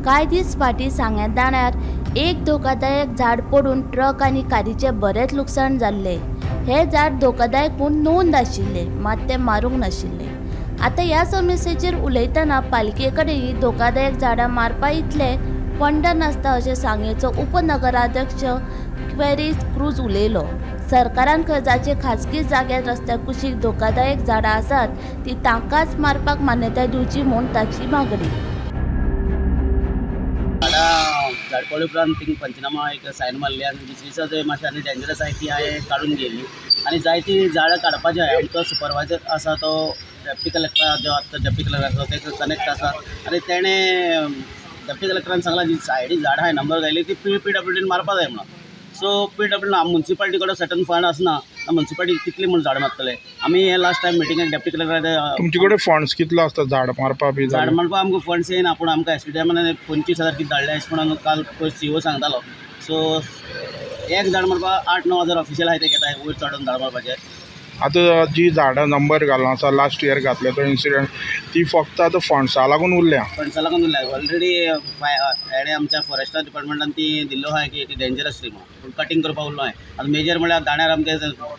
कांय दीस फाटीं सांग्या दाण्यार एक धोकादायक झाड पडून ट्रक आनी कारीचें बरेंच लुकसाण जाल्लें. हें झाड धोकादायक म्हूण नोंद आशिल्लें, मात तें मारूंक नाशिल्लें. आतां ह्या समस्येचेर उलयतना पालिके कडेन ही धोकादायक झाडां मारपा इतले फंड नासता अशें सांगेचो उपनगराध्यक्ष क्वेरीज क्रूज उलयलो. सरकारान खर्चाचे खाजगी जाग्यार रस्त्या कुशीक धोकादायक झाडां आसात ती तांकांच मारपाक मान्यताय दिवची म्हूण ताची मागणी. झाड पडले उपरांत थिंग पंचनामा एक सायन मारली आनी दुसरे दिसा जे मातशें आनी डेंजरस आहाय ती हांवें काडून गेली आनी जायतीं झाडां काडपाची आहाय. आमचो सुपरवायजर आसा तो डेप्टी कलेक्टर जो आतां डेप्टी कलेक्टर आसा तेका कनेक्ट आसा आनी तेणें डेप्टी कलेक्टरान सांगलां जी सायडी झाडां आहाय नंबर घायली ती पी डब्ल्यू डीन मारपा जाय म्हणून. सो पी डब्ल्यू मुन्सिपाल्टी कडेन सर्टन फंड आसना, मुन्सिपाल्टी कितली म्हूण झाडां मारतले. आमी हे लास्ट टायम मिटिंगेक डेप्टी कलेक्टर तुमचे कडेन फंड्स कितलो आसता झाड मारपा बी? झाड मारपा आमकां फंड्स येना, पूण आमकां एस डी एमान 25,000 कितें धाडले अशें म्हणून काल पयर सी ओ सांगतालो. सो एक झाड मारपा 8-9 हजार ऑफिशियल आहाय ते घेताय वयर चडोन झाड मारपाचें. आतां जी झाडां नंबर घालून आसा लास्ट इयर घातले तो इन्सिडंट ती फक्त आतां फंड्सा लागून उरल्या. फंड्सा लागून उरल्या ऑलरेडी. हेणें आमच्या फॉरेस्टा डिपार्टमेंटान ती दिल्लो आहाय की ती डेंजरस ट्री म्हणून, पूण कटींग करपाक उरलो आहाय. आतां मेजर म्हळ्यार दाण्यार आमगे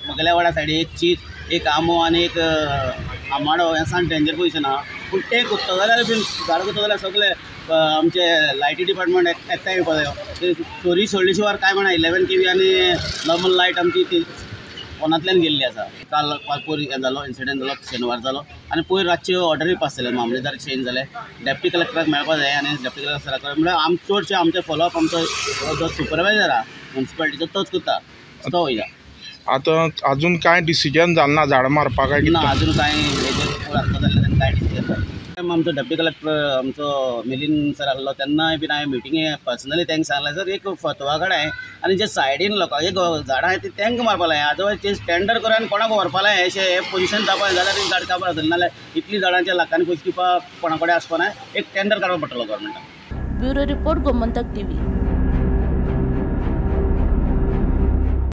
मुगेल्या वाड्या सायडी एक चीज, एक आंबो आनी एक आंबाडो हें सामकें डेंजर पोजिशन आहा. पूण तें कोत्तो जाल्यार बीन झाड कोत्तो जाल्यार सगळे आमचे लायटी डिपार्टमेंट एकठांय येवपा जायो. चोरी सोडली शिवाय काय म्हणा 11 kV आनी नॉर्मल लायट आमची ती फोनांतल्यान गेल्ली आसा. काल पयर हें जालो इन्सिडंट जालो शेनवार जालो आनी पयर रातचे ऑर्डरूय पास जाले, मामलेदार चेंज जाले, डेप्टी कलेक्टराक मेळपा जाय आनी डेप्टी कलेक्टर सरा कडेन म्हळ्यार आम चडशे आमचे फॉलोअप आमचो जो सुपरवायजर आहा मुन्सिपाल्टीचो तोच करता, तो वयता. आतां अजून कांय डिसिजन जालें ना झाडां मारपाक काय? ना, अजून कांय हेजेर आतां जाल्लें कांय डिसिजन जालें. आमचो डेप्टी कलेक्टर आमचो मिलिंद सर आहलो तेन्नाय बीन हांवें मिटिंगे पर्सनली तांकां सांगलें सर एक फतवा काडाय आनी जे सायडीन लोकांचे झाडां आहाय ती तांकां मारपा लाय, अदरवायज ते टेंडर करून आनी कोणाक व्हरपा लाय अशें हें पोजिशन जावपा जाय जाल्यार ती झाड काबार जातली, नाल्यार इतलीं झाडांचे लाखांनी पयशे दिवपाक कोणा कडेन आसपा ना. एक टेंडर काडपाक पडटलो गव्हर्मेंटाक. Bureau report, Gomantak TV.